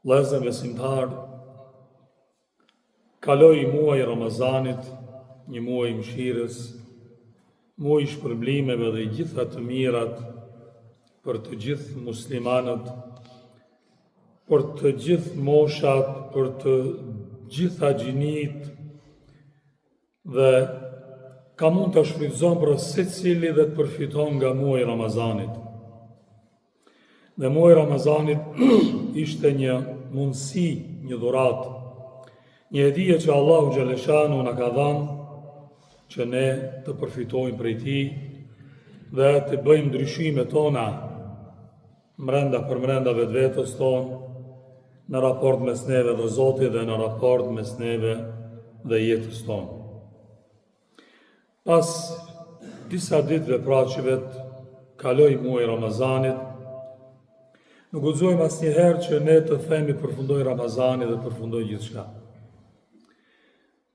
Vëllezër besimtarë, kaloi muaji i Ramazanit, një muaj i mëshirës, muaj i shpërblimeve dhe i gjitha të mirat për të gjithë muslimanët, për të gjithë moshat, për të gjitha gjinitë dhe ka mund të shfrytëzon pra secili dhe të përfiton nga muaji i Ramazanit. Dhe muaji i Ramazanit ishte një mundësi, një dhuratë, një hedije që Allahu xhelleshanuhu na ka dhanë që ne të përfitojmë prej tij dhe të bëjmë ndryshimet tona mrenda përmrenda vetvetes tonë në raport mes neve dhe Zotit dhe në raport mes neve dhe jetës tonë. Pas disa ditëve pra që vetë kaloi muaji i Ramazanit, nuk guxojmë asnjëherë që ne të themi përfundoi Ramazani dhe përfundoi gjithçka.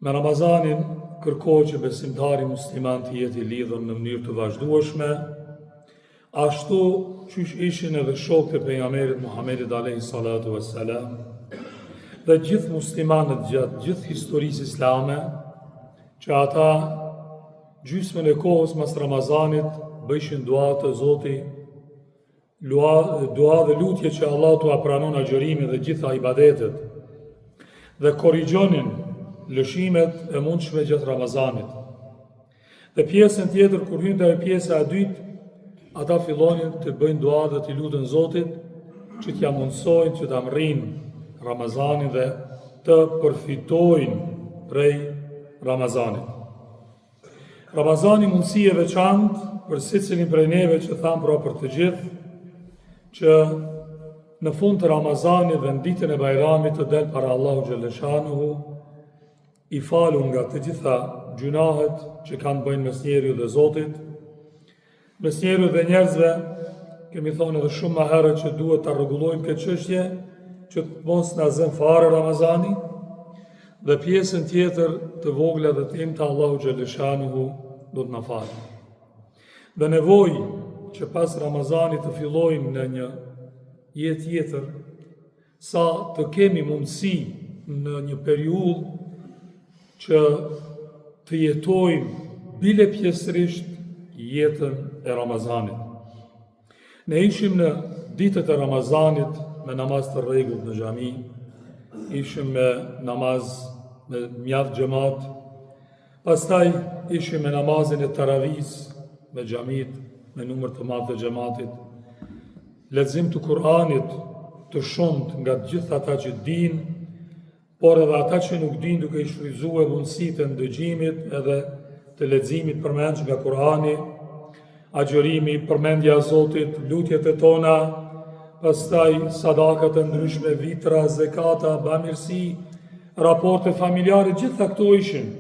Me Ramazanin kërkohet që besimtari musliman të jetë i lidhur në mënyrë të vazhdueshme, ashtu qysh ishin edhe shokët e pejgamberit Muhammedit alayhi salatu vesselam dhe gjithë muslimanët gjatë gjithë historisë islame që ata gjysmën e kohës mas Ramazanit bëjshin dua te Zoti Lua, dua dhe lutje që Allahu t'ua pranon agjërimin dhe gjitha ibadetet dhe korrigjonin lëshimet e mundshme gjatë Ramazanit. Dhe pjesën tjetër, kur hynte ajo pjesa e dytë, ata fillonin të bëjnë dua dhe t'i luten Zotit që t'ia mundësojnë që ta mrrijnë Ramazanin dhe të përfitojnë prej Ramazanit. Ramazani mundësi e veçantë për secilin prej neve që thamë pra për të gjithë, që në fund të Ramazanit dhe në ditën e Bajramit të del para Allahu xhelleshanuhu, i falur nga të gjitha gjynahet që kanë të bëjnë mes njeriut dhe Zotit, mes njeriut dhe njerëzve, kemi thonë edhe shumë më herët që duhet ta rregullojmë këtë çështje, që të mos na zën fare Ramazani, dhe pjesën tjetër të vogla dhe të imta Allahu xhelleshanuhu do të na falë. Dhe nevojë që pas Ramazanit të fillojmë në një jetë tjetër, Sa të kemi mundësi në një periudhë që të jetojmë bile pjesërisht jetën e Ramazanit. Ne ishim në ditët e Ramazanit me namaz të rregullt në xhami, ishim me namaz me mjaft xhemat, Pastaj ishim me namazin e teravisë, me xhamitë, me numër të madh të xhematit, lexim të Kur'anit të shumtë nga të gjithë ata që dinë, por edhe ata që nuk dinë duke i shfrytëzuar mundësitë e ndëgjimit edhe të leximit përmendsh nga Kur'ani, agjërimi, përmendja e Zotit, lutjet e tona, pastaj sadakat e ndryshme, vitra, zekata, bamirësi, raporte familjare, gjitha këto ishin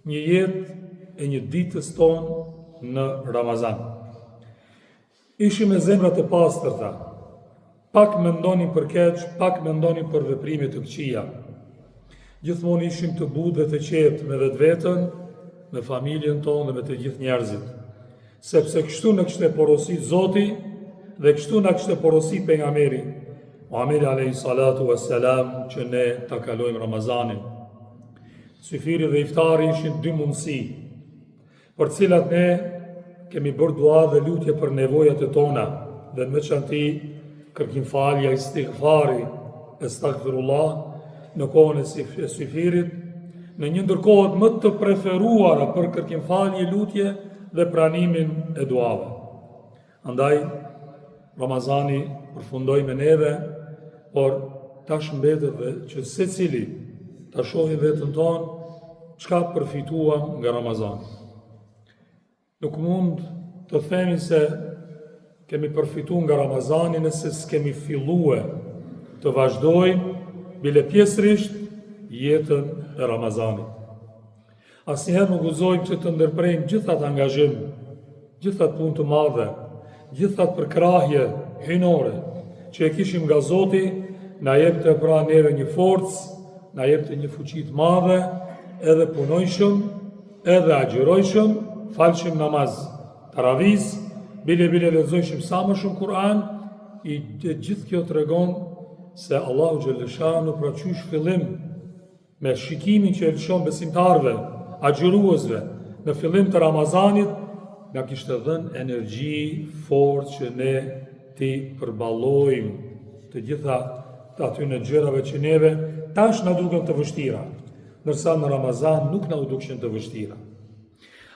një jetë e një ditës tonë në Ramazan. Ishim me zemra të pastërta, pak mendonim për keq, pak mendonim për veprime të këqija. Gjithmonë ishim të butë dhe të qetë me vetveten, me familjen tonë dhe me të gjithë njerëzit. Sepse kështu na kishte porosit Zoti dhe kështu na kishte porosit pejgamberi Muhamedi alayhi salatu wassalam që ne ta kalojmë Ramazanin. Syfyri dhe iftari ishin dy mundësi për të cilat ne kemi bërë dua dhe lutje për nevojat e tona dhe në veçanti kërkimfalja, istighfari, estagfirullah në kohën e syfyrit, në një ndër kohët më të preferuara për kërkimfalje, lutje dhe pranimin e duave. Andaj, Ramazani përfundoi me neve, por tash mbetet dhe që secili ta shohim veten tonë, çka përfituam nga Ramazani. Nuk mund të themi se kemi përfitu nga Ramazani nëse s'kemi fillue të vazhdojmë bile pjesërisht jetën e Ramazanit. Asnjëherë nuk guxojmë që të ndërprejmë gjithë atë angazhim, gjithë atë punë të madhe, gjithë atë përkrahje hyjnore që e kishim nga Zoti, na jepte pra neve një forcë, na jepte një fuqi të madhe, edhe punojshëm, edhe agjërojshëm, falshim namaz teravisë, bile bile lexojshim sa më shumë Kur'an, i gjithë kjo tregon se Allahu xhelleshanuhu pra qysh fillim me shikimin që e lëshon besimtarëve, agjëruesve, në fillim të Ramazanit, na kishte dhënë energji, forcë që ne t'i përballojmë të gjitha të atyne gjërave që neve tash na duken të vështira, ndërsa në Ramazan nuk na u dukshin të vështira.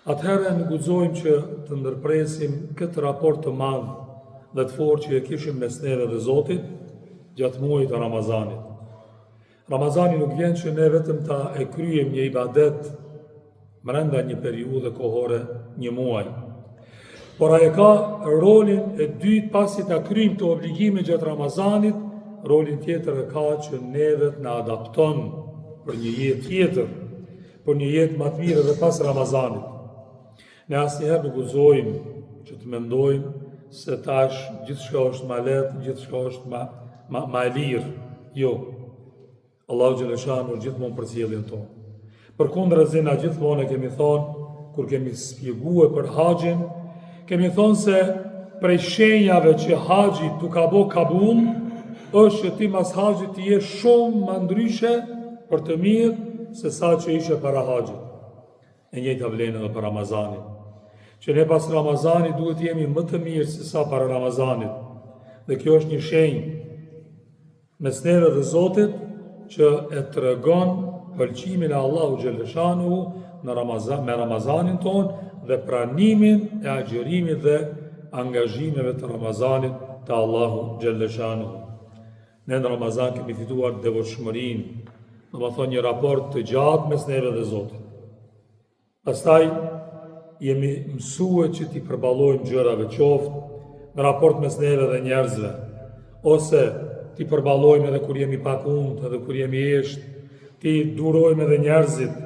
Atëherë nuk guxojmë që të ndërpresim këtë raport të madh dhe të fortë që e kishim mes neve dhe Zotit gjatë muajit të Ramazanit. Ramazani nuk vjen që ne vetëm ta e kryejmë një ibadet mrenda një periudhe kohore një muaj. Por ai e ka rolin e dytë pasi ta kryejmë këto obligime gjatë Ramazanit, rolin tjetër e ka që neve të na adapton për një jetë tjetër, për një jetë ma të mirë edhe pas Ramazanit. Ne asnjëherë nuk guxojmë që të mendojmë se tash gjithçka është ma lehtë, gjithçka është ma, ma, ma e lirë. Jo. Allahu xhelleshanuhu është gjithmonë përcjelljen tonë. Përkundrazi na gjithmonë e kemi thonë, kur kemi spjegue për haxhin, kemi thonë se prej shenjave që haxhi t'u ka bo kabul, është që ti mas haxhit të jesh shumë ma ndryshe për të mirë se sa që ishe para haxhit. E njëjta vlen edhe për Ramazanin. Që ne pas Ramazanit duhet të jemi më të mirë se sa para Ramazanit. Dhe kjo është një shenjë mes neve dhe Zotit që e tregon pëlqimin e Allahu xhelleshanuhu në Ramazan, me Ramazanin tonë dhe pranimin e agjërimit dhe angazhimeve të Ramazanit te Allahu xhelleshanuhu. Ne në Ramazan kemi fituar devotshmërinë, domethonë një raport të gjatë mes neve dhe Zotit. Pastaj jemi mësue që t'i përballojmë gjërave qoftë në raport mes neve dhe njerëzve, ose t'i përballojmë edhe kur jemi pak untë, edhe kur jemi eshtë, t'i durojmë edhe njerëzit,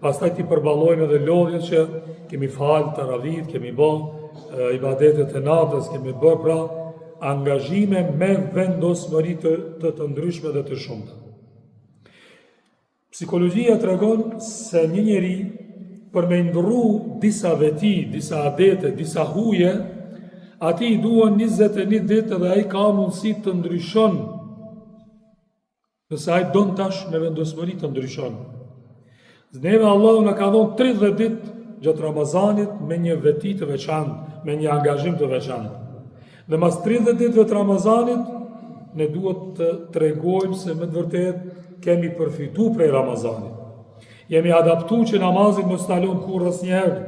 pastaj t'i përballojmë edhe lodhjet që kemi falë teravit, kemi bo ibadetet e natës, kemi bërë pra angazhime me vendosmëri të, të, të ndryshme dhe të shumta. Psikologjia tregon se një njeri për me ndrru disa veti, disa adete, disa huje, atij i duhen 21 ditë dhe ai ka mundësi të ndryshon Nëse ai don tash me vendosmëri të ndryshon. Neve Allahu na ka dhonë 30 ditë gjatë Ramazanit me një veti të veçantë, me një angazhim të veçantë. Dhe mas 30 ditëve të Ramazanit, ne duhet të tregojmë se me të vërtetë kemi përfitu prej Ramazanit. Jemi adaptu që namazin mos ta lëmë kurrë asnjëherë.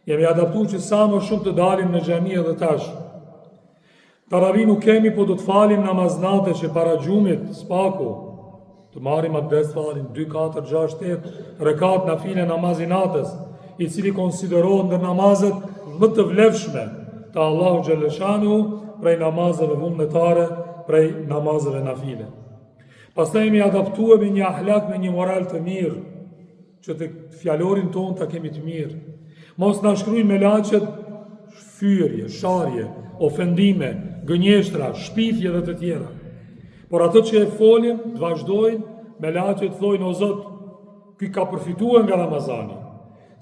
Jemi adaptu që sa më shumë të dalim në xhami edhe tash. Taravi nuk kemi, po do të falim namaz nate që para gjumit, s'paku, të marrim abdes të falim 2, 4, 6, 8, rekat nafile namaz i natës, i cili konsiderohet ndër namazet më të vlefshme te Allahu xhelleshanuhu prej namazeve vullnetare, prej namazeve nafile. Pastaj jemi adaptue me një ahlak, me një moral të mirë, që të fjalorin tonë ta kemi të mirë. Mos na shkrujnë melaqet fyerje, sharje, ofendime, gënjeshtra, shpifje dhe të tjera. Por ato që e folim, të vazhdojnë, melaqet të thojnë, o Zot, ky ka përfitue nga Ramazani,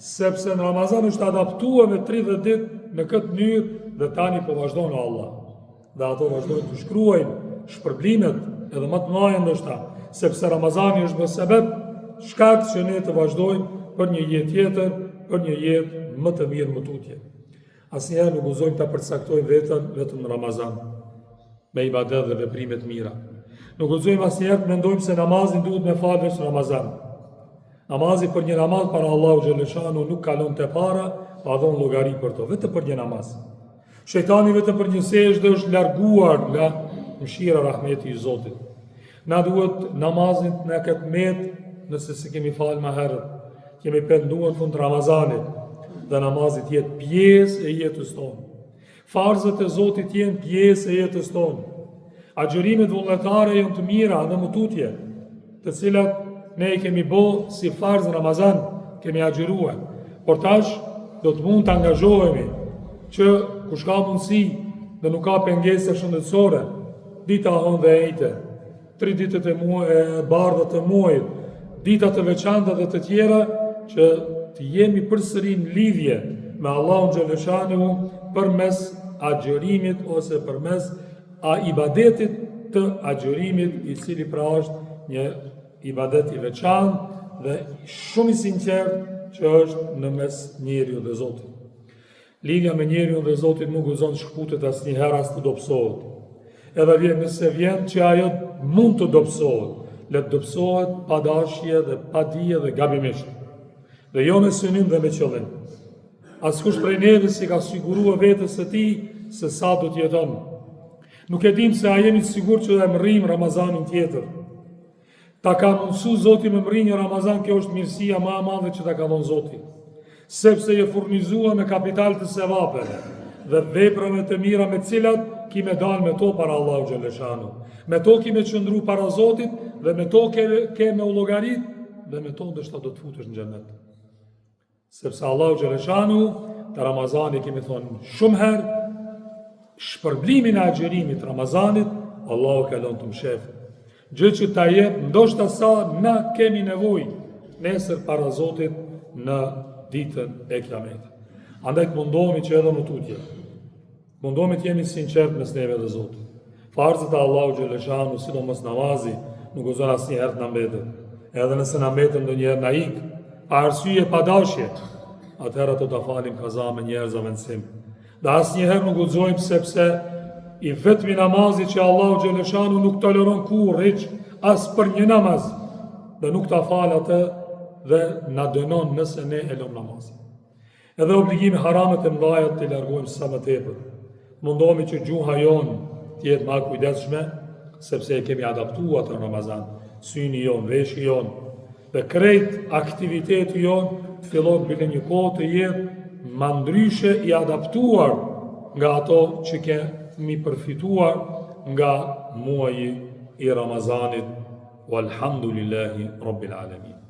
sepse në Ramazan është adaptue me 30 ditë në këtë mënyrë dhe tani po vazhdon o Allah. Dhe ato vazhdojnë të shkruajnë shpërblimet edhe më të mëdha ndoshta, sepse Ramazani është bë sebeb shkak që ne të vazhdojmë për një jetë tjetër, për një jetë më të mirë më tutje. Asnjëherë nuk guxojmë ta përcaktojmë veten vetëm në Ramazan me ibadet dhe veprime të mira. Nuk guxojmë asnjëherë të mendojmë se namazin duhet me falë veç në Ramazan. Namazi për një namaz para Allahu xhelleshanuhu nuk kalon te para, pa dhonë llogari për to, vetëm për një namaz. Shejtani vetëm për një sexhde është larguar nga mëshira rahmeti i Zotit. Na duhet namazin të na ketë met nëse s'e kemi falë më herët. Jemi penduar në fund të Ramazanit dhe namazi të jetë pjesë e jetës tonë. Farzët e Zotit të jenë pjesë e jetës tonë. Agjërimet vullnetare janë të mira dhe më tutje, të cilat ne i kemi bo si farz në Ramazan, kemi agjëruar. Por tash do të mund të angazhohemi që kush ka mundësi dhe nuk ka pengesa shëndetësore, dita e hënë dhe e enjte, tri ditët e, mu, e bardha të muajit, dita të veçanta dhe të tjera që të jemi përsëri në lidhje me Allahun xhelleshanuhu përmes agjërimit ose përmes a ibadetit. të agjërimit, i cili pra është një ibadet i veçantë dhe shumë i sinqertë që është në mes njeriut dhe Zotit. Lidhja me njeriun dhe Zotin nuk guxon të shkëputet asnjëherë as të dobësohet. Edhe vjen nëse vjen që ajo mund të dobësohet, le të dobësohet pa dashje dhe pa dije dhe gabimisht. Dhe jo me synim dhe me qëllim. Askush prej neve s'i ka sigurua vetes së tij se sa do të jeton. Nuk e dim se a jemi të sigurt që do e mrrijmë Ramazanin tjetër. Ta ka mundësu Zoti me mrri një Ramazan, kjo është mirësia ma e madhe që ta ka dhonë Zoti. Sepse je furnizua me kapital të sevapeve dhe veprave të mira me cilat ki me dalë me to para Allahu xhelleshanuhu. Me to ki me qëndru para Zotit dhe me to ke, ke me u llogarit dhe me to ndoshta do të futesh në xhennet. Sepse Allahu xhelleshanuhu te Ramazani kemi thonë shumë herë shpërblimin e agjërimit Ramazanit Allahu ka lënë të mshefët. Gjë që ta jep ndoshta sa na kemi nevojë nesër para Zotit në ditën e Kiametit. Andaj të mundohemi që edhe më tutje Mundohemi të jemi të sinqertë mes neve dhe Zotit. Farzet e Allahu xhelleshanuhu, sidomos namazi, nuk guxon asnjëherë të na mbetet. Edhe nëse na mbetet ndonjëherë na ik, pa arsye, pa dashje, atëherë ato ta falim kaza me njëherë zavendësim. Dhe asnjëherë nuk guxojmë sepse i vetmi namazi që Allahu xhelleshanuhu nuk toleron kurrë hiç, as për një namaz, dhe nuk ta fal atë dhe na dënon nëse ne e lëmë namazin. Edhe obligimi haramet e mëdhaja t'i largojmë sa më tepër. Mundohemi që gjuha jonë të jetë ma e kujdesshme, sepse e kemi adaptuar atë në Ramazan. Syni jonë, veshi jonë dhe krejt aktiviteti jonë të fillon bile një kohë të jetë ma ndryshe i adaptuar nga ato që kemi përfituar nga muaji i Ramazanit. Walhamdulillahi Rabbil Alamin.